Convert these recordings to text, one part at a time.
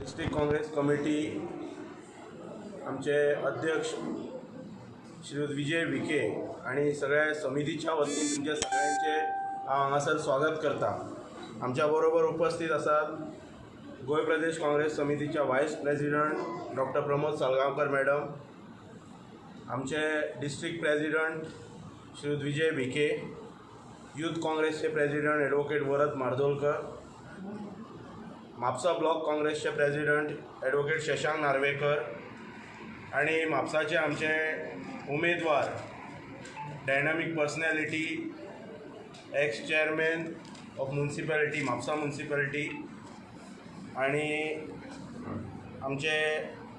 District Congress committee आमचे अध्यक्ष श्री विजय भिके आनी सगळ्या समितीच्या वतीन तुमच्या सगळ्यांचे हांव हांगासर स्वागत करता. आमच्या बरोबर उपस्थित आसात गोंय प्रदेश काँग्रेस समितीच्या vice president doctor Pramod Salgaonkar madam, आमचे डिस्ट्रिक्ट प्रेसिडेंट श्री विजय भिके, यूथ काँग्रेसचे president advocate Varad Mardolkar, Mapusa block काँग्रेसचे प्रेसिडेंट एडवोकेट शशांक नार्वेकर आनी म्हापसाचे आमचे उमेदवार dynamic personality ex chairman of municipality Mapusa municipality आनी आमचे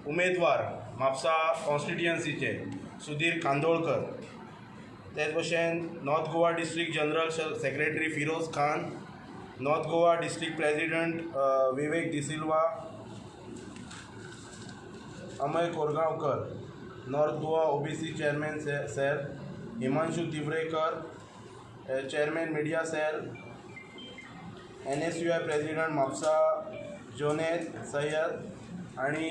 उमेदवार म्हापसा कॉन्स्टिट्युएन्सीचे सुधीर कांदोळकर, तेच भशेन north Goa district general secretary Firoz Khan, north Goa district president Vivek D'Silva, Amay Korgaonkar, north Goa OBC chairman cell, Himanshu Tivrekar chairman media cell, NSUI president Mapusa Joned Syed आनी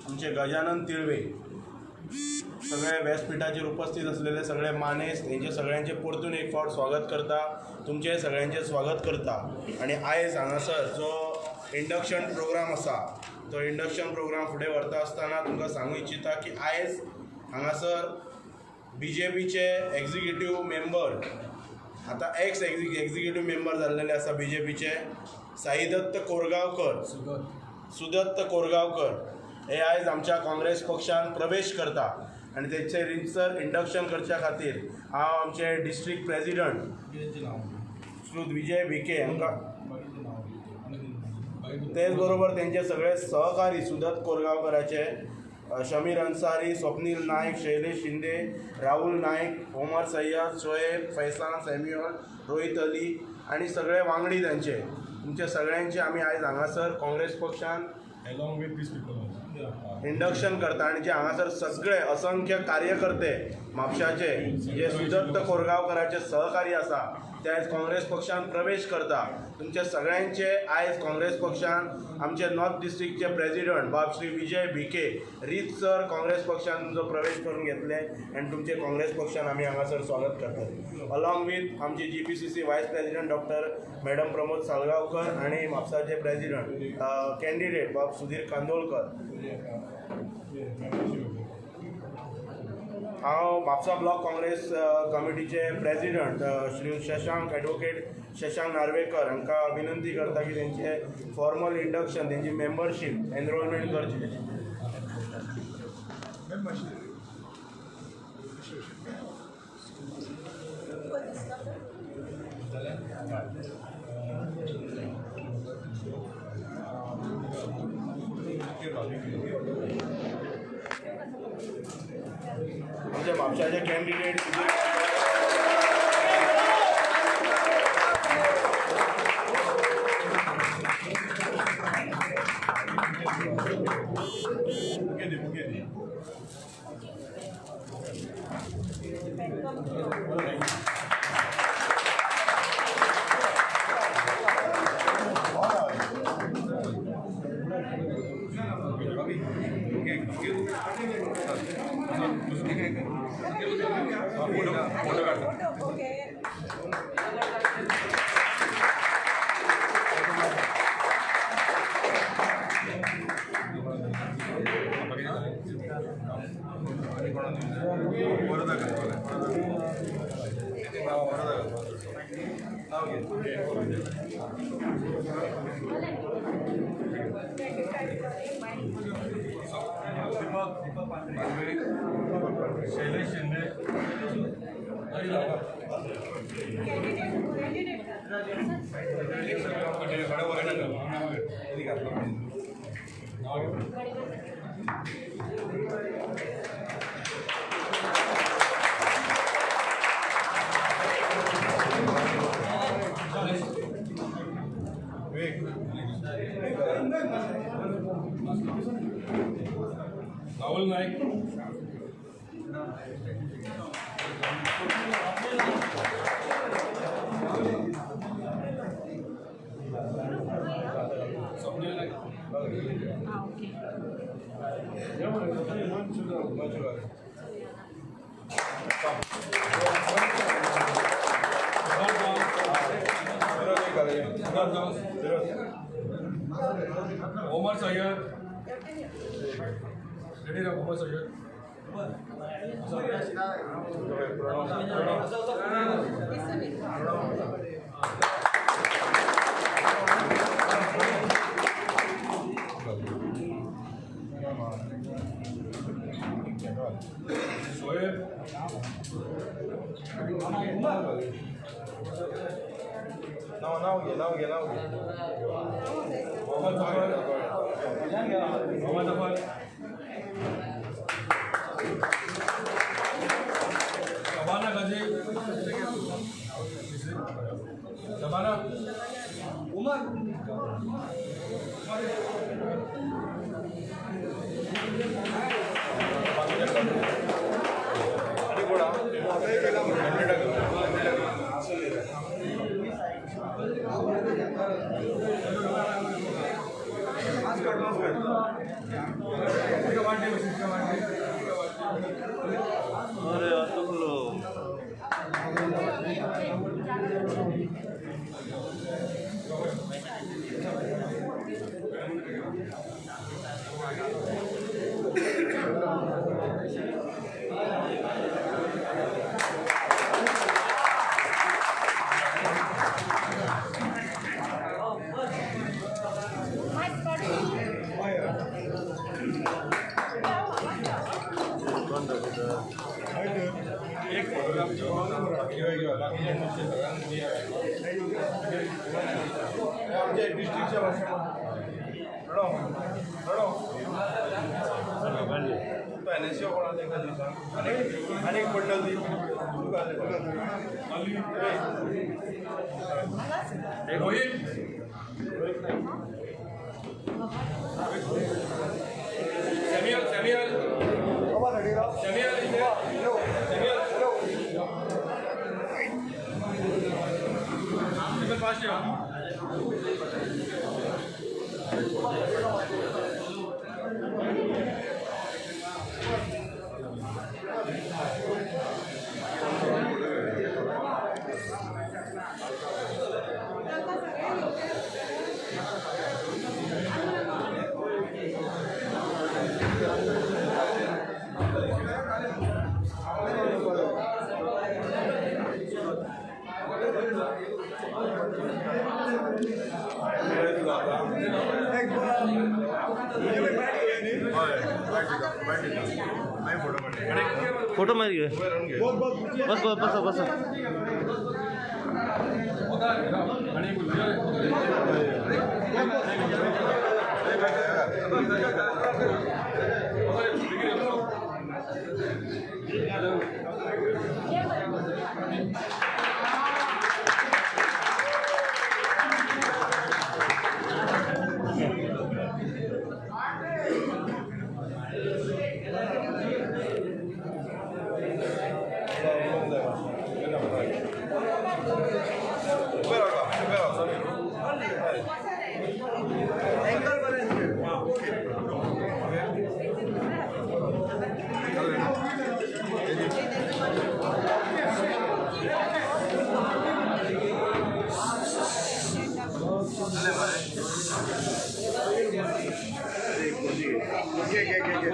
आमचे गजानन तिळवे, सगळे व्यासपिठाचेर उपस्थित असलेले सगळे मानेस्त हेंचे सगळ्यांचे परतून एक फावट स्वागत करता, तुमचे सगळ्यांचे स्वागत करता. आनी आयज हांगासर जो इंडक्शन प्रोग्राम आसा तो इंडक्शन प्रोग्राम फुडें व्हरता आसतना तुमकां सांगू इच्छिता की आयज हांगासर बीजेपीचे एग्जिक्युटीव मेंबर, आतां एक्स एग्जिक्युटीव मेंबर जाल्लेले आसा बीजेपीचे साईदत्त कोरगांवकर, सुदत्त कोरगांवकर हे आयज आमच्या काँग्रेस पक्षान प्रवेश करता आनी तेंचे रितसर इंडक्शन करच्या खातीर हांव आमचे डिस्ट्रिक्ट प्रेसिडेंट श्री विजय भिके हांकां, तेच बरोबर तेंचे सगळे सहकारी सुदत्त कोरगांवकराचे शमीर अन्सारी, स्वप्नील नायक, शैलेश शिंदे, राहुल नायक, ओमर सय्यद, शोएब, फैसान, सॅम्युअल, रोहित अली आनी सगळे वांगडी तांचे, तुमचे सगळ्यांचे आमी आयज हांगासर काँग्रेस पक्षान along with these people also. Induction करता. आनी जे हांगासर सगळे असंख्य कार्यकर्ते म्हापशाचे जे सुदत्त कोरगांवकराचे सहकारी आसा ते आयज काँग्रेस पक्षान प्रवेश करता. तुमच्या सगळ्यांचे आयज काँग्रेस पक्षान आमचे नॉर्थ डिस्ट्रिक्टचे प्रेसिडेंट बाब श्री विजय भिके रितसर काँग्रेस पक्षान तुमचो प्रवेश करून घेतले आनी तुमचे काँग्रेस पक्षान आमी हांगासर स्वागत करतात. अलॉंग विथ आमचे GPCC vice president doctor madam Pramod Salgaonkar आनी म्हापसाचे प्रेसिडेंट कॅन्डिडेट बाब सुधीर कांदोळकर. हांव म्हापसा ब्लॉक काँग्रेस कमिटीचे प्रेसिडेंट श्री शशांक एडवोकेट शशांक नार्वेकर हांकां विनंती करता की तेंचे फॉर्मल इंडक्शन, तेंची मेंबरशीप एनरोलमेंट करची. आमच्या म्हापशाचे candidate Shailesh Shinde, Rahul Naik, Swapnil Naik. Omar Syed ready राव Omar Syed Soheb नाव नाव घे नाव घे नाव घे मोहम्मद जफर मोहम्मद जफर शबाना गाजी शबाना उमर एक आमच्या डिस्ट्रिक्टच्या एन कोणा तेका दिसा आनी एक बंडल दी Rohit Samuel Samuel Samuel Samuel fast photo मारी बस बस बस बस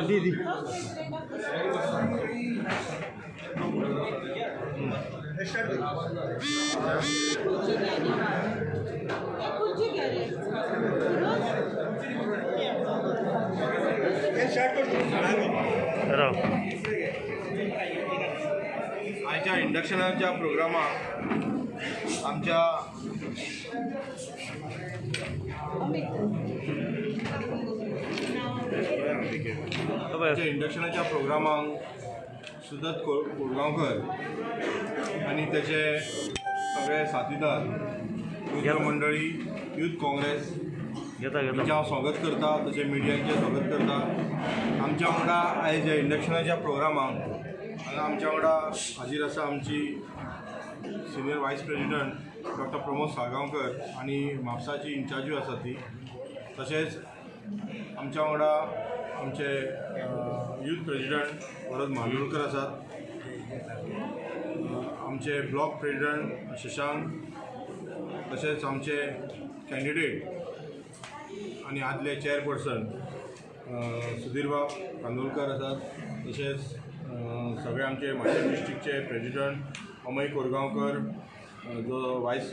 दीदी आयच्या इंडक्शनाच्या प्रोग्रामाक आमच्या इंडक्शनाच्या प्रोग्रामाक सुदत कोरगांवकर आनी त्याचे सगळे साथीदार मित्रमंडळी यूथ काँग्रेस तुमचें हांव स्वागत करता, तशें मिडियांचें स्वागत करता. आमच्या वांगडा आयज इंडक्शनाच्या प्रोग्रामाक हांगा आमच्या वांगडा हाजीर आसा आमची senior vice president doctor Pramod Salgaonkar आनी म्हापसाची इन्चार्जूय आसा ती, तशेंच आमच्या वांगडा आमचे यूथ प्रेजिडंट भरत मांडोळकर आसात, आमचे ब्लॉक प्रेजिडंट शशांक, तशेंच आमचे कॅन्डिडेट आनी आदले चेअरपर्सन सुधीरबाब कांदोळकर आसात, तशेंच सगळे आमचे म्हापशें डिस्ट्रिक्टचे प्रेजिडंट अमय कोरगांवकर, जो वायस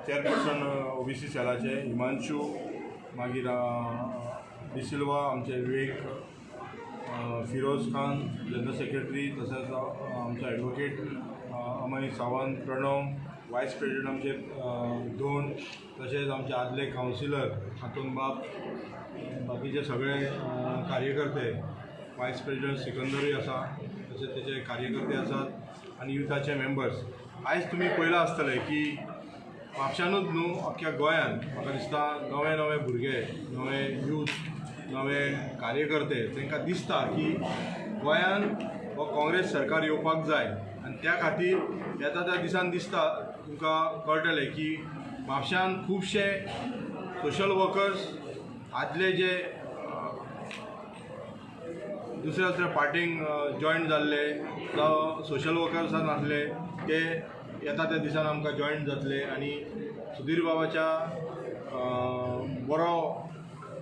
चेअरपर्सन ओबीसी सेलाचे हिमांशू, मागीर डिसिल्वा, आमचे विवेक, फिरोज खान जनरल सेक्रेटरी, तशेंच आमचो advocate Amay Sawant, Pranav vice president आमचे दोन, तशेंच आमचे आदले कावन्सिलर हातून बाब, बाकीचे सगळे कार्यकर्ते, वायस प्रेजिडंट सिकंदरूय आसा, तशेंच तेचे कार्यकर्ते आसात आनी युथाचे मेंबर्स. आयज तुमी पळयलां आसतलें की म्हापशानूच न्हू, अख्ख्या गोंयांत म्हाका दिसता नवे नवे भुरगे, नवे यूथ, नवे कार्यकर्ते तांकां दिसता की गोंयांत हो काँग्रेस सरकार येवपाक जाय आनी त्या खातीर येता त्या दिसान दिसता तुमकां कळटलें की म्हापशान खुबशे सोशल वर्कर्स आदले जे दुसऱ्या दुसऱ्या पार्टींक जॉयन जाल्ले जावं सोशल वर्कर्सान आसले ते येता त्या दिसान आमकां जॉयन जातले आनी सुधीर बाबाच्या बरो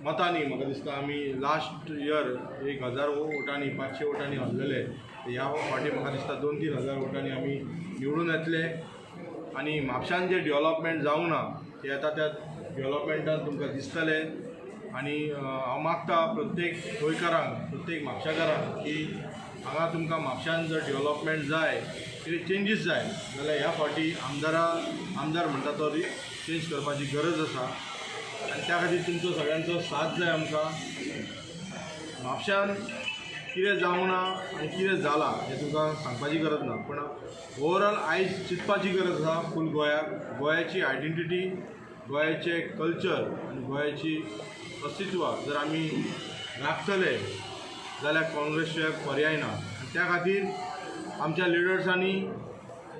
मतांनी म्हाका दिसता आमी लास्ट इयर 1000 वोटांनी, 500 वोटांनी हरलेले, ह्या फावटी म्हाका दिसता 2-3 हजार वोटांनी आमी निवडून येतले आनी म्हापशान जें डेवलपमेंट जावंक ना तें येता त्या डेवलपमेंटान तुमकां दिसतलें. आनी हांव मागता प्रत्येक गोंयकारांक, प्रत्येक म्हापशाकारांक की हांगा तुमकां म्हापशान जर डेवलपमेंट जाय, कितें चेंजीस जाय जाल्यार ह्या फावटी आमदार म्हणटा तो चेंज करपाची गरज आसा आनी त्या खातीर तुमचो सगळ्यांचो साथ जाय आमकां. म्हापशान कितें जावंक ना आनी कितें जालां हें तुमकां सांगपाची गरज ना, पूण ओवरऑल आयज चिंतपाची गरज आसा फूल गोंयाक, गोंयाची आयडेंटिटी, गोंयाचें कल्चर आनी गोंयाची अस्तित्व जर आमी राखतले जाल्यार काँग्रेस पर्याय ना. आनी त्या खातीर आमच्या लिडर्सांनी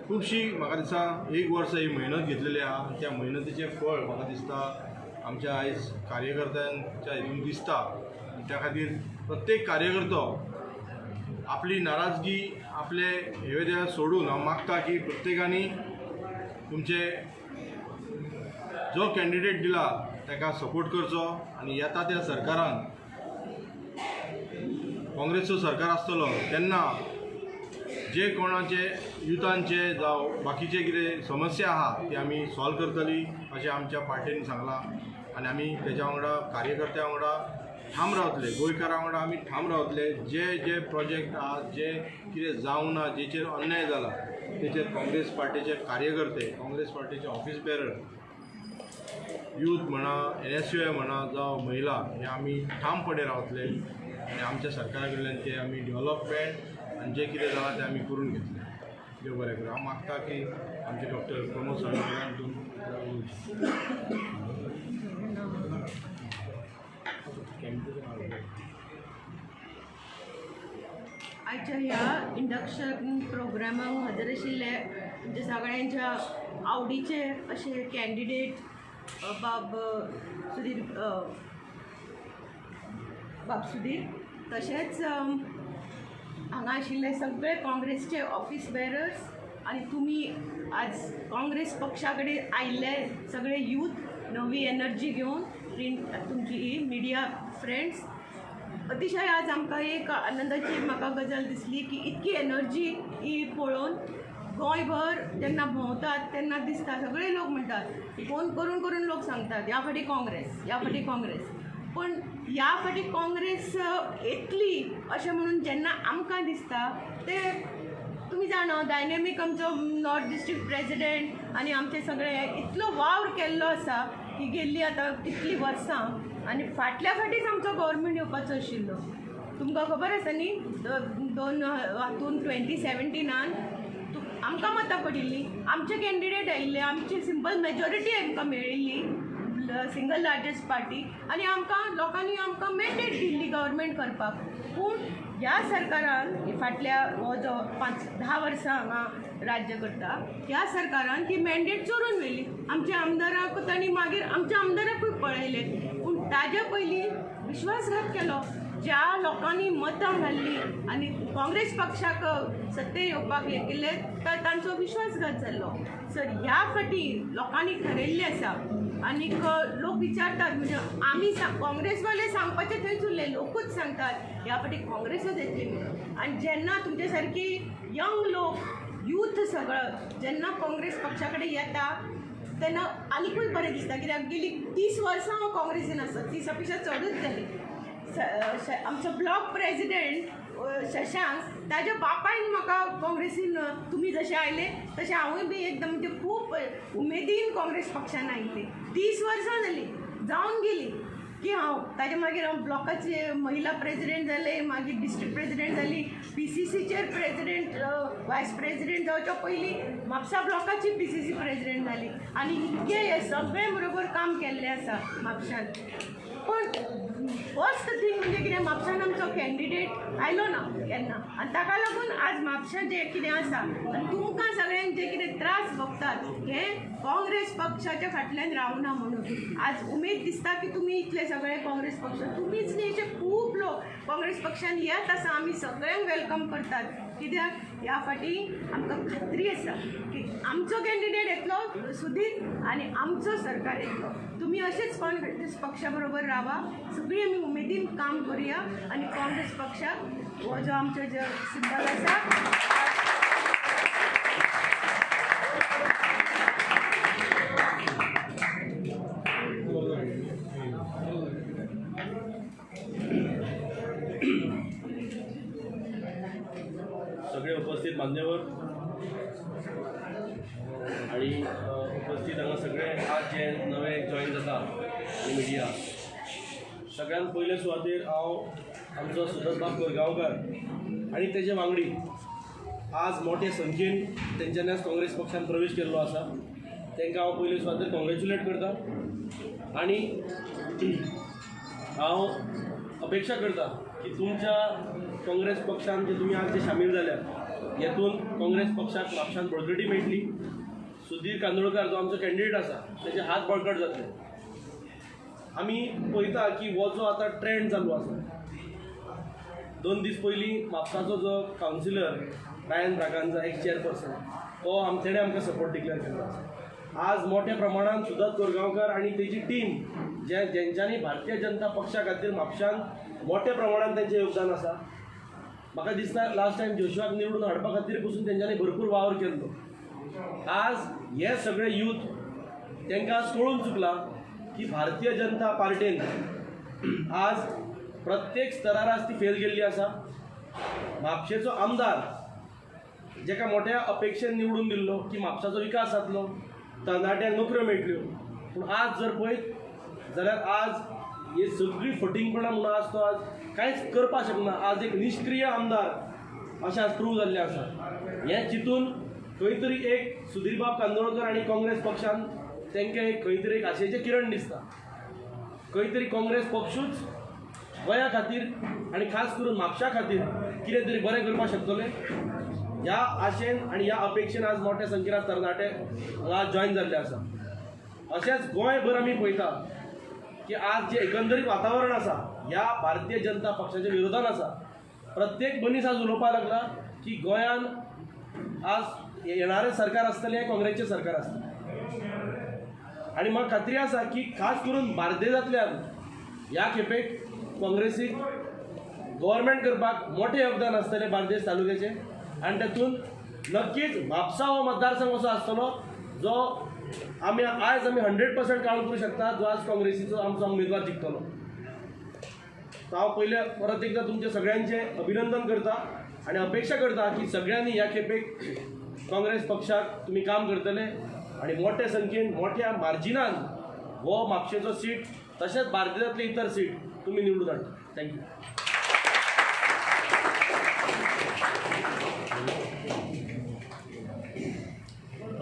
खुबशी म्हाका दिसता एक वर्स ही मेहनत घेतलेली आहा आनी त्या मेहनतीचें फळ म्हाका दिसता आमच्या आयज कार्यकर्त्यांच्या हितून दिसता. आनी त्या खातीर प्रत्येक कार्यकर्तो आपली नाराजगी, आपले हे ते सोडून हांव मागता की प्रत्येकांनी तुमचे जो कॅन्डिडेट दिला ताका सपोर्ट करचो आनी येता त्या सरकारान, काँग्रेसचो सरकार आसतलो तेन्ना जे कोणाचे युथांचे जावं बाकीचे कितें समस्या आहा ती आमी सॉल्व करतली अशें आमच्या पार्टीन सांगलां आनी आमी तेच्या वांगडा कार्यकर्त्या वांगडा ठाम रावतले, गोंयकारां वांगडा आमी ठाम रावतले. जे जे प्रोजेक्ट आहा, जे कितें जावंक ना, जेचेर अन्याय जाला तेचेर काँग्रेस पार्टीचे कार्यकर्ते, काँग्रेस पार्टीचे ऑफिस बेरर, यूथ म्हणा, NSUI म्हणा जावं महिला, हे आमी ठामपणे रावतले आनी आमच्या सरकारा कडल्यान ते आमी डेवलपमेंट आनी जें कितें जालां तें आमी करून घेतलें. देव बरें करूं. हांव मागता की आमचे डॉक्टर प्रमोद सावंत आयच्या ह्या इंडक्शन प्रोग्रामाक हजर आशिल्ले तुमच्या सगळ्यांच्या आवडीचे अशे कॅन्डिडेट बाब सुधीर बाब सुधीर, तशेंच हांगा आशिल्ले सगळे काँग्रेसचे ऑफिस बेरर्स आनी तुमी आज काँग्रेस पक्षा कडेन आयिल्ले सगळे यूथ नवी एनर्जी घेवन, प्रिंट तुमची ही मिडिया फ्रेंड्स, अतिशय आज आमकां एक आनंदाची म्हाका गजाल दिसली की इतकी एनर्जी ही पळोवन गोंयभर जेन्ना भोंवतात तेन्ना दिसता सगळे लोक म्हणटात, फोन करून करून लोक सांगतात ह्या फाटी काँग्रेस, ह्या फाटी काँग्रेस, पूण ह्या फाटी काँग्रेस येतली अशें म्हणून जेन्ना आमकां दिसता ते तुमी जाणा डायनेमीक आमचो नॉर्थ डिस्ट्रिक्ट प्रेजिडेंट आनी आमचे सगळे इतलो वावर केल्लो आसा की गेल्ली आतां कितलीं वर्सां आनी फाटल्या फाटीच आमचो गव्हर्मेंट येवपाचो आशिल्लो. तुमकां खबर आसा न्ही, दोन हातून 2017 आमकां मतां पडिल्लीं, आमचे कॅन्डिडेट आयिल्ले, आमची सिंपल मेजॉरिटी आमकां मेळिल्ली, सिंगल लार्जस्ट पार्टी, आनी आमकां लोकांनी आमकां मॅन्डेट दिल्ली गव्हर्मेंट करपाक. पूण ह्या सरकारान फाटल्या हो जो 5-10 वर्सां हांगा राज्य करता, ह्या सरकारान ती मॅन्डेट चोरून व्हेली. आमच्या आमदाराक तांणी मागीर आमच्या आमदाराकूय पळयले, पूण ताजे पयलीं विश्वासघात केलो. ज्या लोकांनी मतां घाल्लीं आनी काँग्रेस पक्षाक सत्तेर येवपाक हें केल्लें तांचो विश्वासघात जाल्लो. सो ह्या फाटी लोकांनी ठरयल्लें आसा आनीक लोक विचारतात, म्हणजे आमी काँग्रेसवाले सांगपाचें थंयच उरलें, लोकूच सांगतात ह्या फाटी काँग्रेसच येतली म्हणून. आनी जेन्ना तुमचे सारकी यंग लोक, यूथ सगळो जेन्ना काँग्रेस पक्षा कडेन येता तेन्ना आनिकूय बरें दिसता, कित्याक गेली 30 वर्सां हांव काँग्रेसीन आसा, 30 पेक्षा चडूच जाली. आमचो ब्लॉक प्रेजिडेंट शशांक, ताज्या बापायन म्हाका काँग्रेसीन तुमी जशें आयले तशें हांवूय बी एकदम म्हणजे खूब उमेदीन काँग्रेस पक्षान आयिल्लें. 30 वर्सां जालीं जावन गेली की हांव ताजे मागीर हांव ब्लॉकाचे महिला प्रेजिडेंट जालें, मागीर डिस्ट्रिक्ट प्रेजिडेंट जाली, PCCचेर प्रेजिडेंट, वायस प्रेजिडेंट जावच्या पयलीं म्हापसा ब्लॉकाची PCC president जाली आनी इतकें हें सगळें बरोबर काम केल्लें आसा म्हापशान. पण फर्स्ट थींग म्हणजे कितें, म्हापशान आमचो कॅन्डिडेट आयलो ना केन्ना आनी ताका लागून आज म्हापशां जें कितें आसा आनी तुमकां सगळ्यांक जे कितें त्रास भोगतात हे काँग्रेस पक्षाच्या फाटल्यान रावना म्हणून आज उमेद दिसता की तुमी इतले सगळे काँग्रेस पक्ष, तुमीच न्ही अशे खूब लोक काँग्रेस पक्षान येत आसा, आमी सगळ्यांक welcome करतात, कित्याक ह्या फाटी आमकां खात्री आसा की आमचो कॅन्डिडेट येतलो सुधीर आनी आमचो सरकार येतलो. तुमी अशेंच काँग्रेस पक्षा बरोबर रावा, सगळीं आमी उमेदीन काम करुया आनी काँग्रेस पक्षाक हो जो आमचो जो सिंबल आसा सगळे उपस्थित मान्यवर आणि उपस्थित हांगा सगळे आज जे नवे जॉईन जाता आनी मिडिया, सगळ्यात पयले सुवातेर हांव आमचो सुदत्त कोरगांवकार आनी तेजे वांगडी आज मोठे संख्येन तेंच्यांनी आज काँग्रेस पक्षान प्रवेश केल्लो आसा, तांकां हांव पयले सुवातेर कॉंग्रेच्युलेट करता आनी हांव अपेक्षा करता की तुमच्या काँग्रेस पक्षान जे तुमी आज जे सामील जाल्या हेतून काँग्रेस पक्षाक म्हापशान बळकटी मेळटली. सुधीर कांदोळकार जो आमचो कॅन्डिडेट आसा तेजे हात बळकट जातले. आमी पळयता की हो जो आतां ट्रेंड चालू आसा, 2 दीस पयलीं म्हापसाचो जो कावन्सिलर रायन ब्रागांजा एक चेअरपर्सन तो तेणें आमकां सपोर्ट डिक्लेअर केल्लो आसा. आज मोठ्या प्रमाणान सुदत्त कोरगांवकार आनी तेजी टीम जे जेंच्यांनी भारतीय जनता पक्षा खातीर म्हापशान मोठ्या प्रमाणान तेंचें योगदान आसा. म्हाका दिसता लास्ट टायम जोशुआक निवडून हाडपा खातीर पसून तेंच्यांनी भरपूर वावर केल्लो. आज हे सगळे यूथ तांकां आज कळून चुकलां की भारतीय जनता पार्टीन आज प्रत्येक स्तरार आज ती फेल गेल्ली आसा. म्हापशेचो आमदार जेका मोठ्या अपेक्षेन निवडून दिल्लो की म्हापशाचो विकास जातलो, तरणाट्यांक नोकऱ्यो मेळटल्यो, पूण आज जर पळयत जाल्यार आज हे सगळीं फटींगपणां म्हणून आज तो आज कांयच करपाक शकना. आज एक निश्क्रीय आमदार अशें आज प्रूव जाल्लें आसा. हें चिंतून खंय तरी एक सुधीरबाब कांदोळकर आनी काँग्रेस पक्षान तांकां एक खंय तरी एक आशेचें किरण दिसता. खंय तरी काँग्रेस पक्षूच गोंया खातीर आनी खास करून म्हापशा खातीर कितें तरी बरें करपाक शकतले ह्या आशेन आनी ह्या अपेक्षेन आज मोठ्या संख्येन आज तरणाटे हांगा जॉयन जाल्ले आसा. अशेंच गोंयभर आमी पळयता की आज जें एकंदरीत वातावरण आसा ह्या भारतीय जनता पक्षाच्या विरोधान आसा. प्रत्येक मनीस आज उलोवपाक लागला की गोंयान आज येणारें सरकार आसतलें हें काँग्रेसचें सरकार आसतलें आनी म्हाका खात्री आसा की खास करून बार्देजांतल्यान ह्या खेपेक काँग्रेसीक गव्हर्मेंट करपाक मोठें योगदान आसतलें बार्देज तालुक्याचें आनी तातूंत नक्कीच म्हापसा हो मतदारसंघ असो आसतलो जो आमी आयज आमी 100% काउंट करूं शकता, जो आज काँग्रेसीचो आमचो उमेदवार जिखतलो. तो हांव पयलें परत एकदां तुमचें सगळ्यांचें अभिनंदन करता आनी अपेक्षा करता की सगळ्यांनी ह्या खेपेक काँग्रेस पक्षाक तुमी काम करतले आनी मोठ्या संख्येन मोठ्या मार्जिनान हो म्हापशेचो सीट तशेंच बार्देजांतले इतर सीट तुमी निवडून हाडटा. Thank you.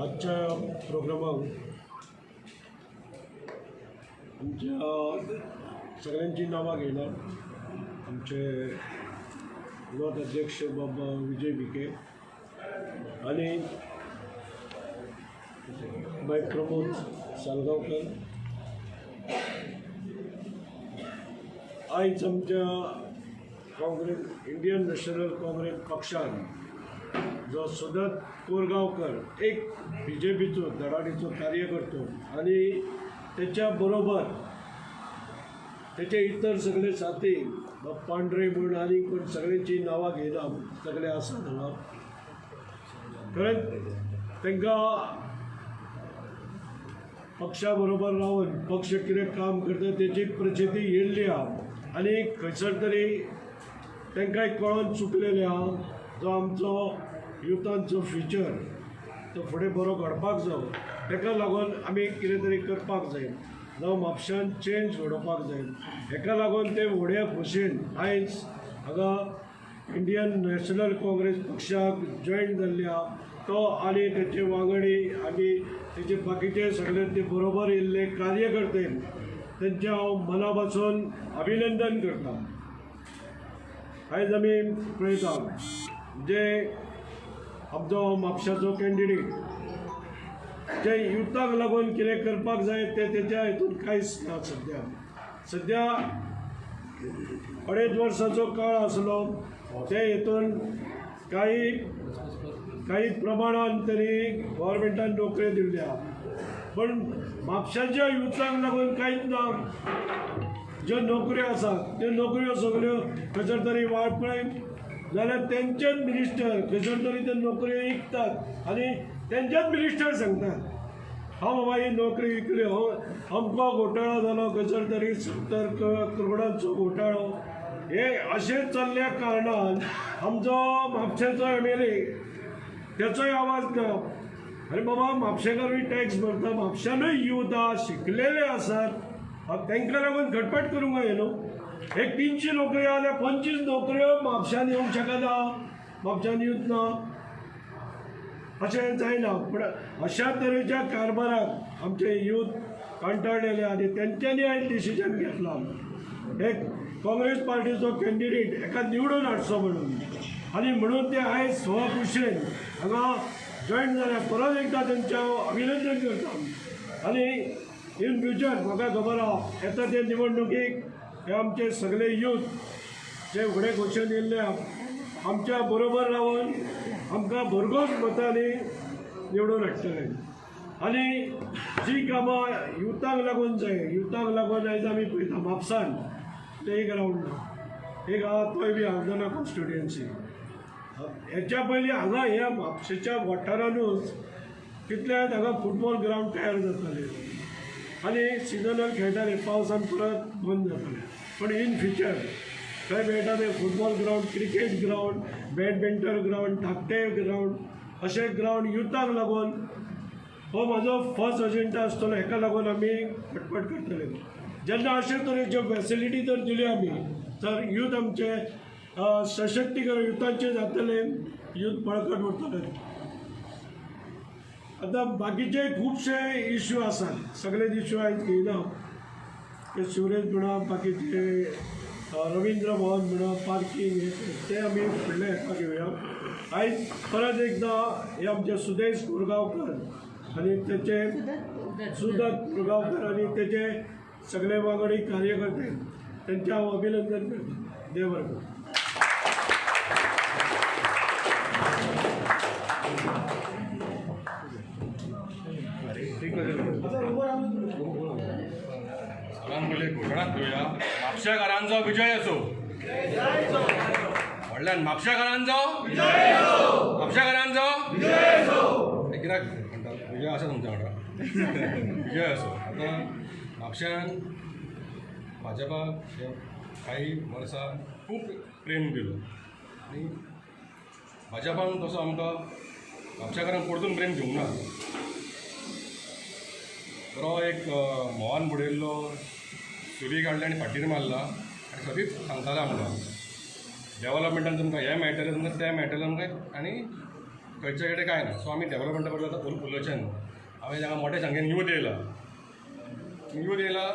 आजच्या प्रोग्रामाक आमच्या सगळ्यांची नांवां घेयना. आमचे नॉर्थ अध्यक्ष बाबा विजय भिके आनी बाय प्रमोद सालगांवकर, आयज आमच्या काँग्रेस इंडियन नॅशनल काँग्रेस पक्षान जो सुदत्त कोरगांवकर एक बीजेपीचो धडाडीचो कार्यकर्तो आनी तेच्या बरोबर तेचे इतर सगळे साथी पांढरे म्हूण आनी कोण सगळ्यांची नांवां घेयना, सगळे आसात हांगा. खरेंच तांकां पक्षा बरोबर रावन पक्ष कितें काम करता तेची प्रचिती येयल्ली आहा आनी खंयसर तरी तांकांय कळोन चुकलेलें आहा जो आमचो युथांचो फ्युचर तो फुडें बरो घडपाक जावो, ताका लागून आमी कितें तरी करपाक जाय, जावं म्हापश्यान चेंज घडोवपाक जाय. हेका लागून ते व्हडल्या खोशयेन आयज हांगा इंडियन नॅशनल काँग्रेस पक्षाक जॉयन जाल्ले आहा. तो आनी तेचे वांगडी आनी तेचे बाकीचे सगळे ते बरोबर येयल्ले कार्यकर्ते तेंचें हांव मना पासून अभिनंदन करता. आयज आमी पळयता जे आमचो म्हापशाचो कॅन्डिडेट जे युथाक लागून कितें करपाक जाय तें तेच्या हितून कांयच ना. सद्या सद्या अडेच वर्साचो काळ आसलो ते हितून काही काही प्रमाणान तरी गव्हर्मेंटान नोकऱ्यो दिल्ल्या, पण म्हापशाच्या युथाक लागून कांयच ना. ज्यो नोकऱ्यो आसात त्यो नोकऱ्यो सगळ्यो खंयसर तरी वाळपय जाल्यार तेंचेच मिनिस्टर खंयसर तरी ते नोकऱ्यो विकतात आनी तेंचेच मिनिस्टर सांगतात हांव बाबा ही नोकरी विकली, हो अमको घोटाळो जालो खंयसर तरी 70 करोडांचो घोटाळो. हे अशें चल्ल्या कारणान आमचो म्हापशेचो एमएलए तेचोय आवाज ना. आरे बाबा म्हापशेकारूय टॅक्स भरता, म्हापश्यानूय यूथ आहा, शिकलेले आसात, तांकां लागून खटपट करूंक जाय न्हू. एक 300 नोकऱ्यो जाल्यार 25 नोकऱ्यो म्हापश्यान येवंक शकना, म्हापश्यान यूथ ना, अशें जायना. पूण अशा तरेच्या कारभाराक आमचे यूथ कंटाळलेले आनी तेंच्यांनी आयज डिसिजन घेतला एक काँग्रेस पार्टीचो कॅन्डिडेट एका निवडून हाडचो म्हणून, आनी म्हणून ते आयज स्वखुशेन हांगा जॉयन जाल्या. परत एकदां तेंचें हांव अभिनंदन करता आनी इन फ्युचर म्हाका खबर आहा येता ते निवडणुकीक हे आमचे सगळे यूथ जे व्हडे खोशेन येयल्ले आहा आमच्या बरोबर रावन आमकां भरघोस मतांनी निवडून हाडटले. आनी जी कामां युथाक लागून जाय, युथाक लागून आयज आमी पळयता म्हापसान ते एक ग्रावंड ना, एक आहा तोय बी आल्दोना कॉन्स्टिट्युएन्सी. हेच्या पयलीं हांगा ह्या म्हापशेच्या वाठारानूच कितल्या हांगा फुटबॉल ग्रावंड तयार जाताले आनी सिजनल खेळटाले, पावसान परत बंद जाताले. पूण इन फ्युचर थंय मेळटा ते football ground, cricket ground, badminton ground, धाकटे ग्रावंड, अशे ग्रावंड युथाक लागून हो म्हाजो फर्स्ट एजेंडा आसतलो. हेका लागून आमी खटपट करतले. जेन्ना अशे तरेच्यो फॅसिलिटी जर दिल्यो आमी तर यूथ आमचे सशक्तीकरण युथाचें जातलें, यूथ बळकट उरतलें. आतां बाकीचे खुबशे इश्यू आसात, सगळे इश्यू आयज घेयना, ते सिवरेज म्हणा, बाकीचे रवींद्र भवन म्हणा, पार्कींग हे ते आमी फुडले हेका घेवया. आयज परत एकदां हे आमचे सुदेश कोरगांवकर आनी तेचे सुदत्त कोरगांवकर आनी तेचे सगळे वांगडी कार्यकर्ते तेंचें हांव अभिनंदन करता. देव बरें करूं. सगळ्यान पयलीं घोशणा करुया, म्हापशेकारांचो विजय असो. व्हडल्यान म्हापशेकारांचो, म्हापशेकारांचो कित्याक म्हणटा विजय आसा तुमच्या वांगडा, विजय असो. आतां म्हापश्यान भाजपाक हे काही वर्सां खूब प्रेम दिलो आनी भाजपान तसो आमकां म्हापशेकारांक परतून प्रेम दिवंक ना. बरो एक म्होंवान बुडयल्लो सुरी काडली आनी फाटीर मारला आनी सदींच सांगताले आमकां डेवलपमेंटान तुमकां हें मेळटलें, तुमकां तें मेळटलें, तुमकां आनी खंयचे कडेन कांय ना. सो आमी डेवलपमेंटा बद्दल आतां उलोवचें न्हू. हांवें हांगा मोठ्या संख्येन यूथ येयला, यूथ येयला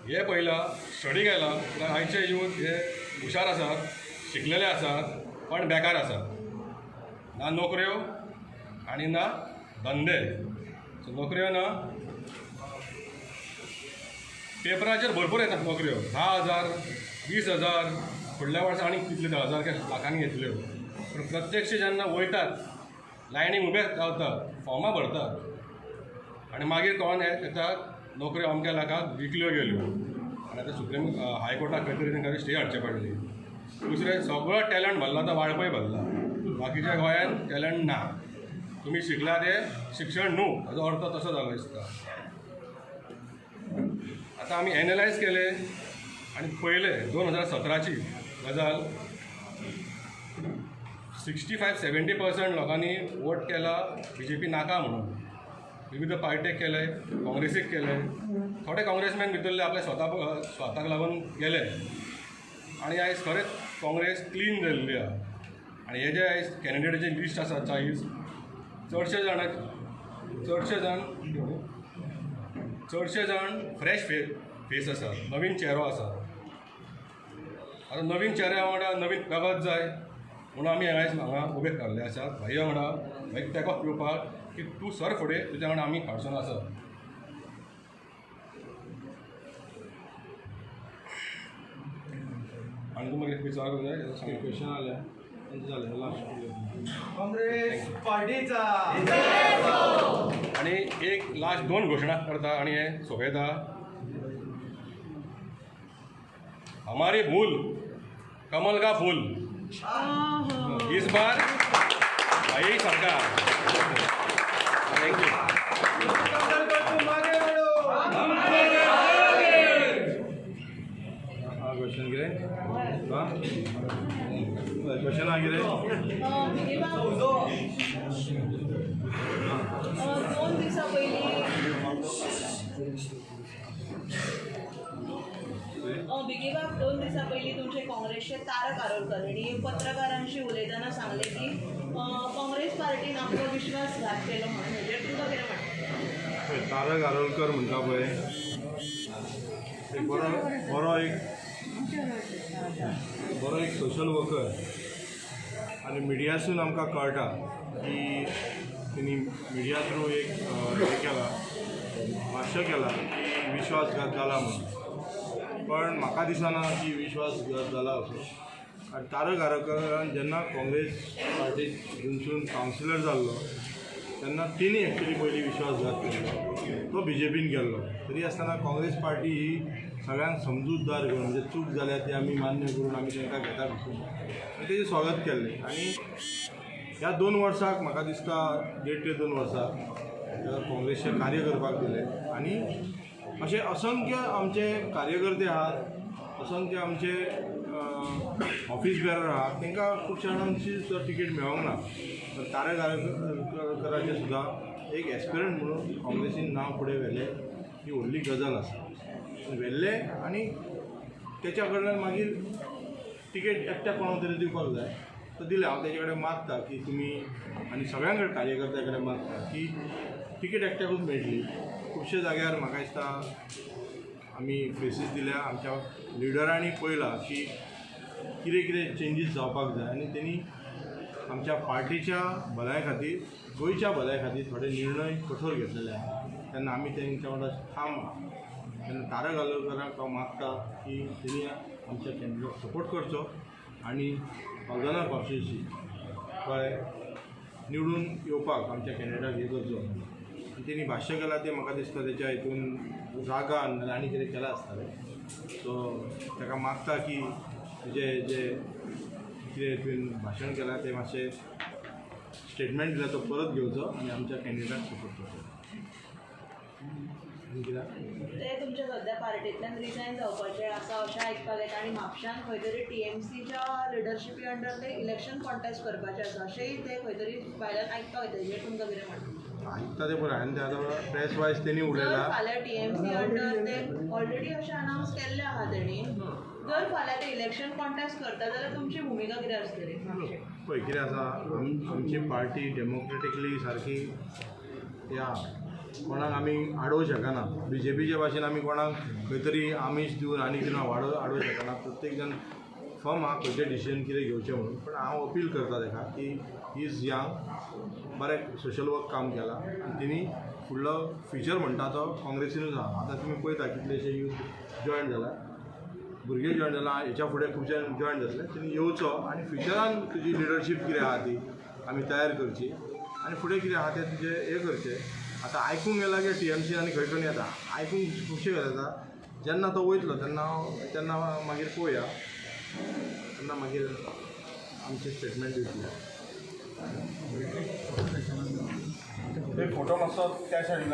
हे पळयलां, स्टडी केला. कित्याक आयचे यूथ हे हुशार आसात, शिकलेले आसात, पण बेकार आसात, ना नोकऱ्यो आनी ना धंदे. सो नोकऱ्यो ना, पेपराचेर भरपूर येतात नोकऱ्यो, 10,000, 20,000, फुडल्या वर्सा आनी कितले 10,000 काय लाखांनी येतल्यो. पूण प्रत्यक्ष जेन्ना वयतात, लायनीक उबे रावतात, फॉर्मां भरतात आनी मागीर कळोन येतात नोकऱ्यो अमक्या लाखाक विकल्यो गेल्यो. आनी आतां सुप्रीम हायकोर्टाक खंय तरी तांकां स्टे हाडचे पडली. दुसरें, सगळो टॅलंट भरला तो वाळपय भरला, बाकीच्या गोंयांत टॅलंट ना. तुमी शिकला तें शिक्षण न्हू, ताजो अर्थ तसो जालो दिसता. आतां आमी एनलायज केलें आनी पळयलें 2017ची गजाल, 65-70% लोकांनी वोट केला बीजेपी नाका म्हणून. विविध पार्टेक केले, काँग्रेसीक केले, थोडे काँग्रेसमॅन भितरले आपल्या स्वताक लागून गेले. आनी आयज खरेंच काँग्रेस क्लीन जाल्ली आहा. आनी हे जे आयज कॅन्डिडेटाचे लिस्ट आसा 40, चडशे जाण फ्रेश फेस आसा, नवीन चेरो आसा. आतां नवीन चेऱ्या वांगडा नवीन रगत जाय म्हणून आमी आयज हांगा उबे रावल्ले आसात भाई वांगडा, भाईक तेंको दिवपाक की तूं सर फुडें, तुज्या वांगडा आमी फाटसून आसा. आनी तुमकां कितें विचारपाक जाय सांग. क्वेश्चन आल्या तांचें जालें लास्ट. काँग्रेस पार्टीचा. आणि एक लास्ट दोन घोशणा करता आणि हे सोंपयता. हमारी भूल कमल का फूल, इस बार भाई सरकार. Thank you. तुम आगे बढ़ो. हा, क्वेश्चन कितें? हां, क्वेश्चन आहा कितें? 2 दिसां पयलीं बिगेबाब, 2 दिसां पयलीं तुमचे काँग्रेसचे तारक आरोलकर हांणी पत्रकारांशी उलयतना सांगलें की काँग्रेस पार्टीन आपलो विश्वासघात केलो म्हणून. हेजेर तुमकां कितें म्हणटा? पळय, तारक आरोलकर म्हणटा पळय, एक बरो बरो एक बरो एक सोशल वर्कर आनी मिडियासून आमकां कळटा की तेणी मिडिया थ्रू एक हें केलां, भाश्य केलां की विश्वासघात जाला म्हणून. पण म्हाका दिसना की विश्वासघात जाला असो. आनी तारक आरोलकरान जेन्ना काँग्रेस पार्टीक थंयसून कावन्सिलर जाल्लो तेन्ना तेणी एक्चुली पयलीं विश्वासघात केल्लो, तो बीजेपीन गेल्लो. तरी आसतना काँग्रेस पार्टी ही सगळ्यांक समजूतदार घेवन, म्हणजे चूक जाल्या ती आमी मान्य करून आमी तांकां घेता भितून आनी तेजें स्वागत केल्लें. आनी ह्या 2 वर्साक म्हाका दिसता, 1.5 ते 2 वर्सां काँग्रेसचें कार्य करपाक दिलें. आनी अशे असंख्य आमचे कार्यकर्ते आहात, असंख्य आमचे ऑफीस बेरर आहात, तांकां खुबशा जाणांची सुद्दां तिकेट मेळोंक ना. तर तारक आरोलकराचें सुद्दां एक एस्पिरंट म्हणून काँग्रेसीन नांव फुडें व्हेलें ही व्हडली गजाल आसा. व्हेल्लें आनी तेच्या कडल्यान मागीर तिकेट एकट्या कोणाक तरी दिवपाक जाय, तो दिलें. हांव तेजे कडेन मागता की तुमी आनी सगळ्यां कडेन, कार्यकर्त्या कडेन मागता की तिकेट एकट्याकूच मेळटली. खुबशे जाग्यार म्हाका दिसता आमी फेसीस दिल्या, आमच्या लिडरांनी पळयलां की कितें कितें चेंजीस जावपाक जाय आनी तेणी आमच्या पार्टीच्या भलाये खातीर, गोंयच्या भलाये खातीर थोडे निर्णय कठोर घेतलेले आहा. तेन्ना आमी तेंच्या वांगडा ठाम आहा. तेन्ना तारक आरोलकराक हांव मागता की तेणी आमच्या कॅन्डिडेटाक सपोर्ट करचो आनी साल्दना कॉन्स्टिट्युन्सी, कळ्ळें, निवडून येवपाक आमच्या कॅन्डिडेटाक हें करचो. आनी तेणी भाश्य केलां तें म्हाका दिसता तेच्या हितून रागान आनी कितें केलां आसतलें. सो ताका मागता की तुजें जें कितें तुवें भाशण केलां तें मातशें, स्टेटमेंट दिला तो परत घेवचो आनी आमच्या कॅन्डिडेटाक सपोर्ट करचो. आनी कितें? ते तुमच्या सध्या पार्टींतल्यान रिजायन जावपाचे आसा अशें आयकपाक येता आनी म्हापशान खंय तरी टीएमसीच्या लिडरशिपी अंडर ते इलेक्शन कॉन्टेस्ट करपाचे आसा अशेंय ते खंय तरी भायल्यान आयकपाक येता. हेजेर तुमकां कितें म्हणटा? आयकता तें बरें. हांवें तें आतां प्रेस वायज तेणी जर उलयलां. फाल्यां टीएमसी अंडर ते ऑलरेडी अशें अनावन्स केल्लें आहा तेणी, जर फाल्यां ते इलेक्शन कॉन्टेस्ट करता जाल्यार तुमची भुमिका कितें आसतली म्हापशें? पळय, कितें आसा, आमची पार्टी डेमोक्रेटिकली सारकी ह्या कोणाक आमी आडोवंक शकना. बीजेपीचे भाशेन आमी कोणाक खंय तरी आमीश दिवन आनी कितें वाडोवंक आडोवंक शकना. प्रत्येक जाण कन्फर्म आहा खंयचें डिसिजन कितें घेवचें म्हणून, पूण हांव अपील करता ताका की he is young, बरें सोशल वर्क काम केलां आनी तेणी फुडलो फ्युचर म्हणटा तो काँग्रेसीनूच आहा. आतां तुमी पळयता कितलेशे यूथ जॉयन जाला, भुरगे जॉयन जाला, हेच्या फुडें खुबशे जॉयन जातले. तेणी येवचो आनी फ्युचरान तुजी लिडरशीप कितें आहा ती आमी तयार करची आनी फुडें कितें आहा तें तुजें हें करचें. आतां आयकूंक येयलां की टीएमसी आनी खंय खंय येता, आयकूंक खुबशे येता. जेन्ना तो वयतलो तेन्ना तेन्ना मागीर पळोवया, तेन्ना मागीर आमचें स्टेटमेंट दिवतले. फोटो मातसो त्या सायडीन.